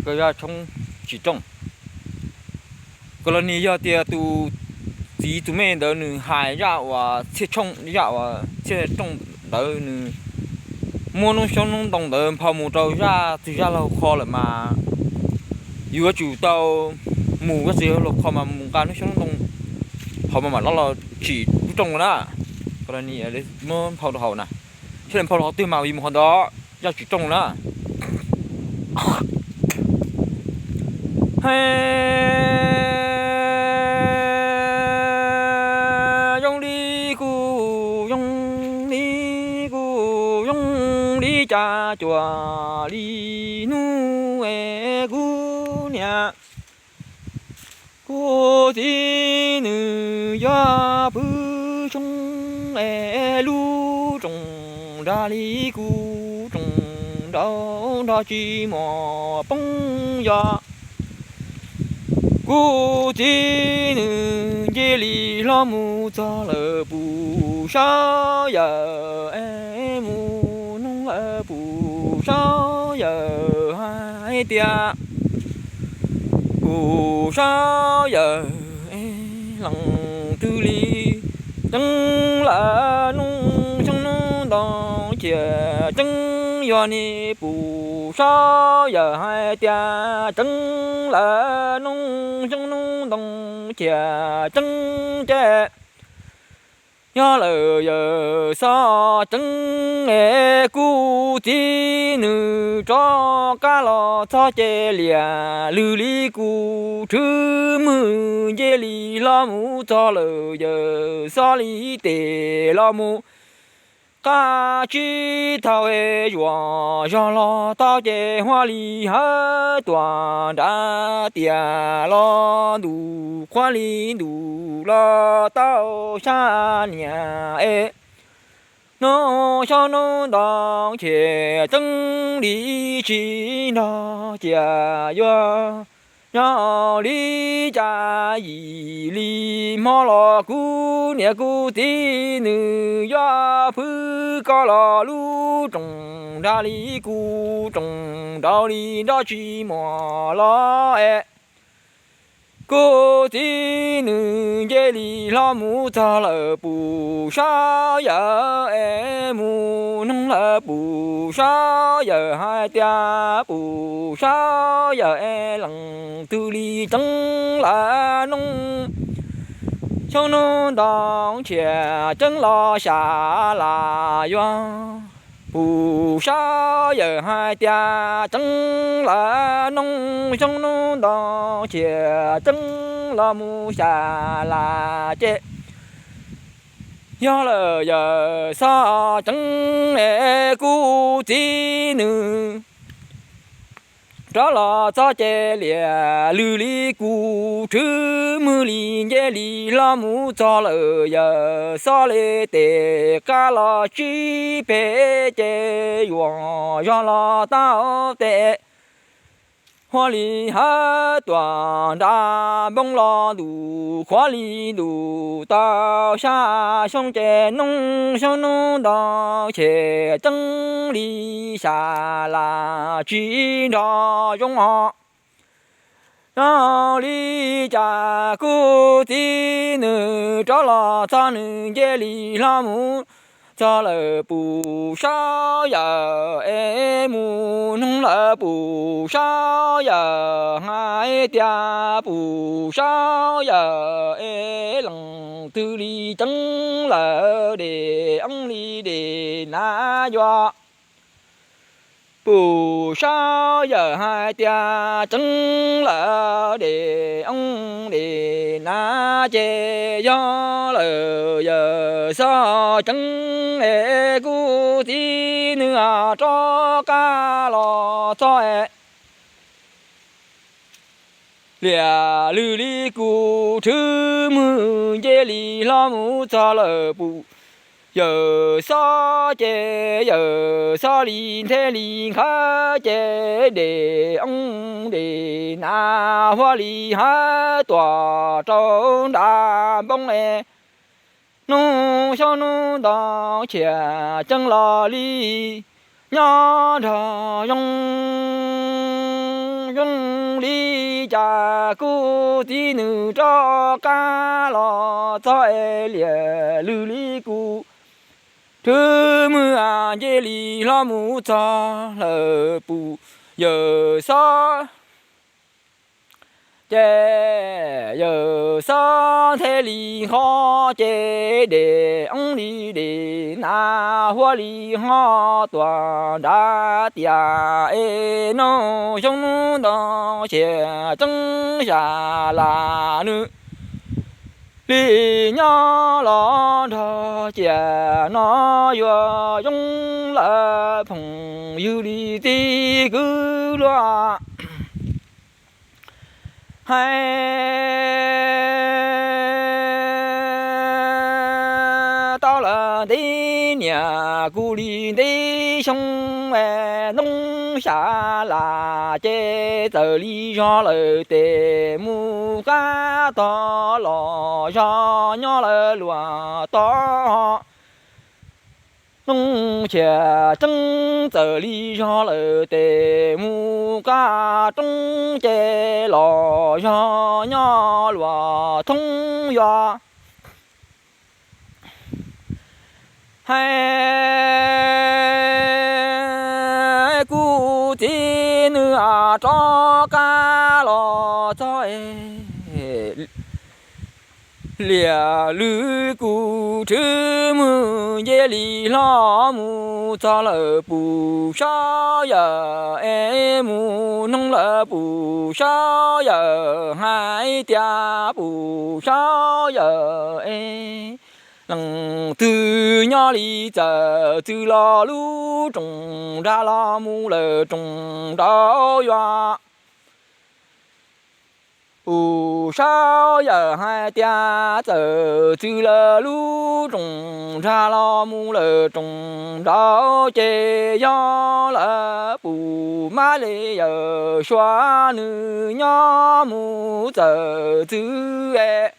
Koj zaj tshoob tsis rooj. Kos los nis yog tias tus txiv tus me ntawd nws hais zaj uas txhiaj tshooj, zaj uas txhiaj rooj ntawd nws muab noob xyoob noob ntoo ntawd nphau mus rau zaj twg zaj laug kho lawm mas yus yuav tsum tau mus, yog twg laug kho mas mus nqa noob xyoob noob ntoo hauv mas mam rov los tsim lub rooj na. Kos los nis muab nphau rau hauv na, thiaj li nphau rau qhov twg mas yus mus qhov ntawd, zaj tsis rooj na. He, zoo li kuv, zoo li kuv, zoo li cas cuag li hnub es kuv niam kuv txiv nws yog pw tshoob es lub rooj nrag li kuv rooj nraud nrog tsis muaj poob yog kuv txiv nws nce li hlo mus txog lawm puv sab yawm es mus noog lawm puv sab yawm hais tias puv sab yawm es leej twg li tseeb lawm noob xyoob noob ntoo chiam tseeb, yog ne puv sab yawm hais tias tseeb lawm noob xyoob noob ntoo chiam tseeb ces yog lawm yawm xob tseeb es kuv txiv nws rov qab los txog ces liam lwm li kuv rhwv mwg nce li hlo mus txog lawm yawm xob li tes los mus qab tsib thaum es zuam zog los tau ces huab li hawv tuam nrad tias los ntuj qhuav li ntuj los tau xya niam es noob xyoob noob ntoo chiam tseeb li tsis nrog ciam yuav yog li cas yim li hmo los kuv niam kuv txiv nws yuav pw koj los lub rooj nrag li kuv rooj nraud li nrog tsis muaj los es kuv txiv nws nce li hlo mus txog lawm puv sab yawm es mus noog lawm puv sab yawm hais tias puv sab yawm es leej twg li tseeb lawm noob xyoob noob ntoo chiam tseeb los xya las yuav puv sab yawm hais tias tseeb lawm noob xyoob noob ntoo chiam tseeb los mus xya las ces yog lawm yawm xob tseeb es kuv txiv nws rov los txog ces liam lwm li kuv rhwv mwg li nce li hlo mus txog lawm yawm xob li tes qab los tsib pem ces yuav zog los tau tes huab li hawv tuam nrad npoob los ntuj qhuav li ntuj tau xya xyoo ces noob xyoob noob ntoo chiam tseeb li xya las tsis nrog zoo os. Yog li cas kuv txiv nws rov los txog nws nce li hlo mus txog lawm puv sab yawm es mus noog lawm puv sab yawm hais tias puv sab yawm es leej twg li tseeb lawm dej oob li dej nav yuav puv sab yawm hais tias tseeb lawm dej oob dej nav ces yog lawm yawm xob tseeb es kuv txiv nws rov qab los txog es liam lwm li kuv rhwv mwg nce li hlo mus txog lawm puv yawm xob ces yawm xob li nthe li nqhawv ces dej oob dej nav huab li hawv tuam rau nram npoob es noob xyoob noob ntoo chiam tseeb los li nyob nrog zoo, zoo li cas kuv txiv nws rov qab los txog es liam lwm li kuv, rwb mwg nce li hlo mus txog lawm puv, yawm xob ces yawm xob nthe li ho ces dej oob li dej nas huab li ho tuaj nrad tias es noj xyoob ntoo xiam tseeb xya las nws li nyob los nrog ciam no yuav zoo lawm phooj ywg li txiv kwv luag hais tau lawm ntev niam kuv li ntev xyoo es ntoo xya las ces txawm li zog lawm tes mus qab tog los zog nyob lawm luag tog. Noo xiam tseeb txawm li zog lawm tes mus qab roob ces los zog nyob luag thoob yuav hais kuv txiv nws rov qab los txog liam lwm kuv rwb mwg nce li hlo mus txog lawm puv saub yawm es mus noog lawm puv saub yawm hais tias puv saub yawm es leej twg nyob li txawm txwv los lub roos nrag los mus lawm roos nraud yuav puv saub yawm hais tias txawm txwv lawm lub roos nrag los mus lawm roos nraud ces yog lawm puv mab li yawm suav nws nyob mus txawm txwv es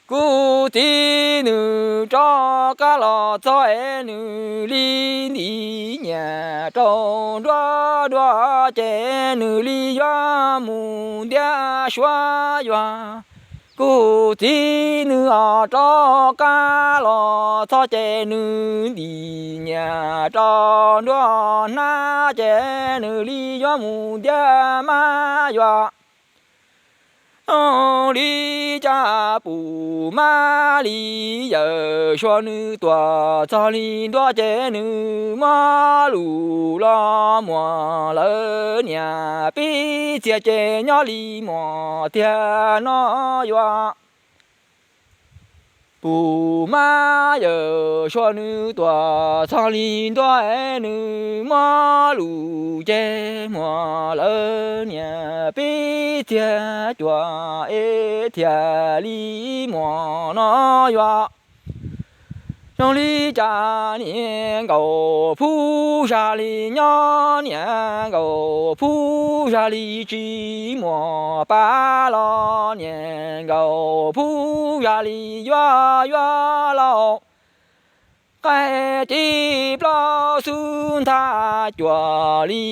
kuv txiv nws rov qab los txog es nws li ntim nyiam rau nruab dua ces nws li yuav mus ntiab suav yuav kuv txiv nws os rov qab los txog ces nws ntim nyiam rau nruab hnab ces nws li yuav mus ntiab mab yuav li cas puv mab li yawm suav nws tuaj txog li nruab ces nws muab lus los muam lawv niam pib txias ces nyob li muam tiag no yuav puv mab yawm suav nws tuaj txog li nruab es nws muab lus ces muam lawv niam pib txias cuam es thiaj li muam no yuav zoo li cas niam nkaus pub zag li nyob niam nkaus pub zag li tsis muaj pab los niam nkaus pub zag li yuav yuav laus qaib ci plaub xub ntha cuam li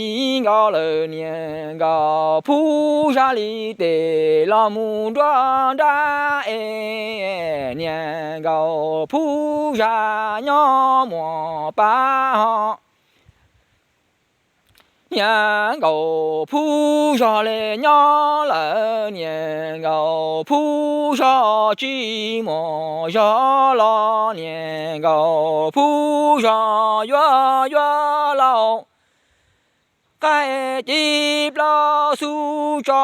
nkaus lawm niam nkaus pub zag li tes los mus nruab nrab es niam nkaus pub zag nyob muaj pab ho niam nkaus pub zog li nyob lawm niam nkaus pub zog tsis muaj zog los niam nkaus pub zog yuav yuav laus qaib ci plaub xub tso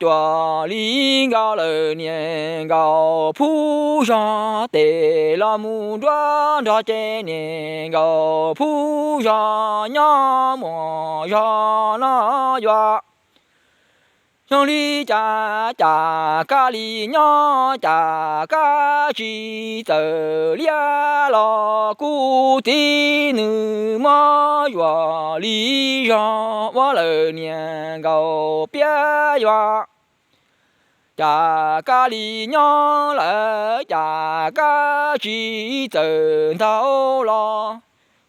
cuam li nkaus lawm niam nkaus pub zog tes los mus nruab nrog ces niam nkaus pub zog nyob muaj zog no yuav zoo li cas cas kab li nyob cas kab tsis txawm liab los kuv txiv nws muab zuam li zog ua lawm niam nkaus piab yuav cas kab li nyob lawm cas kab tsis txawm ntau los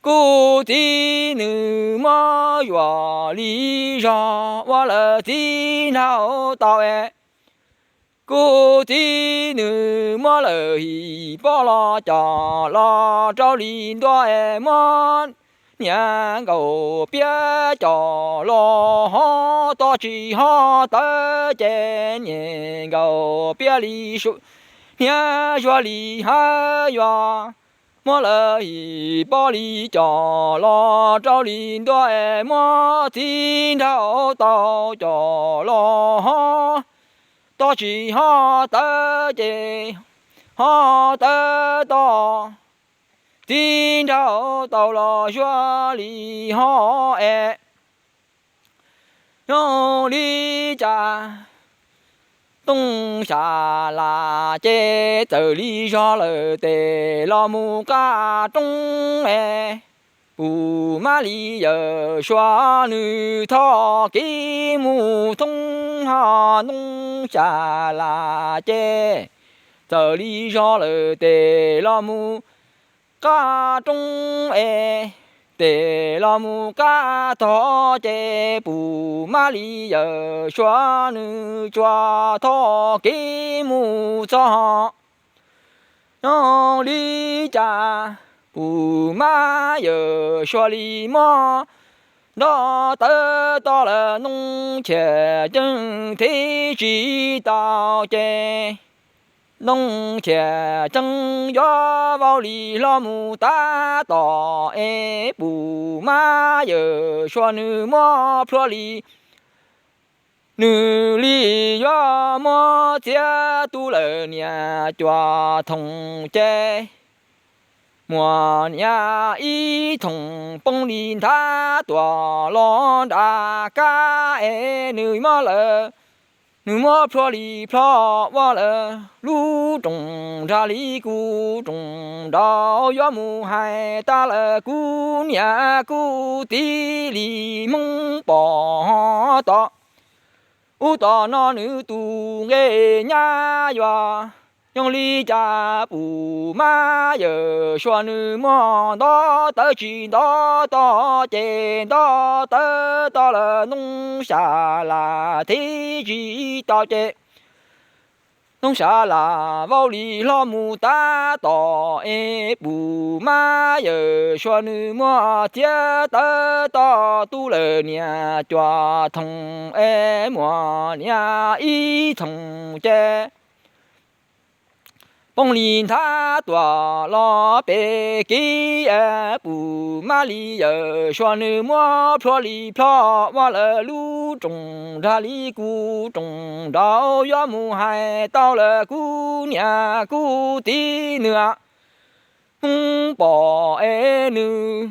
kuv txiv nws muab zuaj li zog ua lawm txiv nraug tau es. Kuv txiv nws muab lawm him pob los coj los rau li ntua es muab niag nkaus piab coj los hov, tod tsis hov tawv ces niag nkaus piab li su, niag zuag li hab yuav muab lawm him pob li coj los rau li ntua es muab txiv nraug tau coj los hov, tod tsis hov tawv ces hov tawv tod, txiv nraug tau los zuag li hov es. Yog li cas Tooj Xya Las ces txawm li zog lawm tes los mus qab roob es, Pum Mab Li Yawm Suav nws thov kev mus thoob hov, Tooj Xya Las ces txawm li zog lawm tes los mus qab roob es, tes los mus qab tog ces Pum Mab Li Yawm Suav nws tsuas thov kev mus txog hov. Yog li cas Pum Mab Yawm Suav li muab nroj tawv tod lawm, Ntoo Chaj Ceeb thiab tsis tau ces Ntoo Chaj Ceeb yuav vau li hlo mus tab tom es Pum Mab Yawm Suav nws muab plhuav li, nws li yuav muab txiav tu lawm niam cuam thoom ces muaj niam ib thoom poob li nthav tuam los nram kab es nws muab lawm, nws muab plhuav li plho ua lawm lub rooj nrag li kuv rooj nraug yuav mus hais tas lawm kuv niam kuv txiv li Hmoob pom hov tod. Ub tom no nws tus nqe nyab yuav, yog li cas Pum Mab Yawm Suav nws muab nroj tawv tsis nroj tod ces nroj tawv tod lawm, Ntoo Xya Las thiab tsis tau ces Ntoo Xya Las vau li hlo mus tab tom es Pum Mab Yawm Suav nws muab txiav tawv tod tu lawm niam cuam thoom es muaj niam ib thoom ces poob li nthav tuam los pem kev es Pum Mab Li Yawm Suav nws muab plhuav li plho ua lawm lub rooj nrag li kuv rooj nraug yuav mus hais tau lawm kuv niam kuv txiv nws Hmoob pom es nws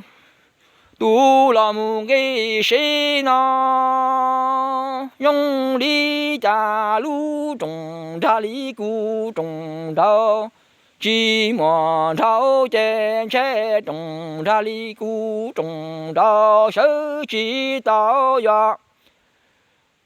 tus los mus nqis seb no. Yog li cas lub rooj nrag li kuv rooj nraug tsis muaj nraug ces ntshe rooj nrag li kuv rooj nraug sawv tsis tau yuav.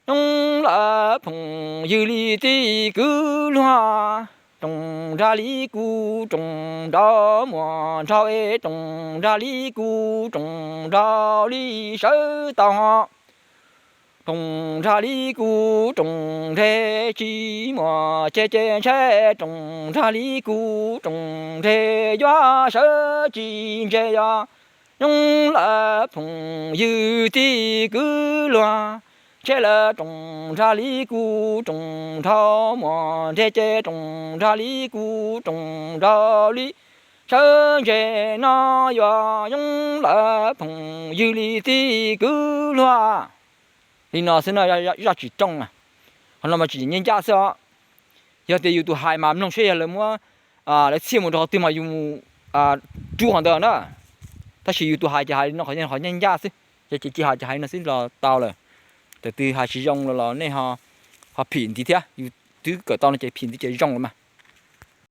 Nyob lawm phooj ywg li txiv kwv luag, rooj nrag li kuv rooj nraug muaj nraug es rooj nrag li kuv rooj nraug li sawv tau hov. Rooj nrag li kuv rooj nreg tsis muaj tseg ces ntshe rooj nrag li kuv rooj nreg yuav sawv tsis ntseg yog. Nyob lawm phooj ywg txiv kwv luag, ntshe lawm rooj nrag li kuv rooj nraug muaj nreg ces rooj nrag li kuv rooj nraug li sawv ntseg no yuav. Nyob lawm phooj ywg li txiv kwv luag. Li no xwb no, zaj tsis rooj, qhov no mas tsis nyob ncaj xwb os. Yog tias yus tus hais mas mloog seb yog lawv muab, lawv txhiaj mus rau qhov twg mas yus mus rub qhov ntawd na. Tab sis yus tus hais ces hais li no qhov nyob ncaj xwb, ces tsis hais ces hais li no xwb los tau lawm. Thaum twg hais tsis zoo los los nej ho phim ntxiv thiab, yus twb kawm tau no ces phim ntxiv ces zoo lawm mas.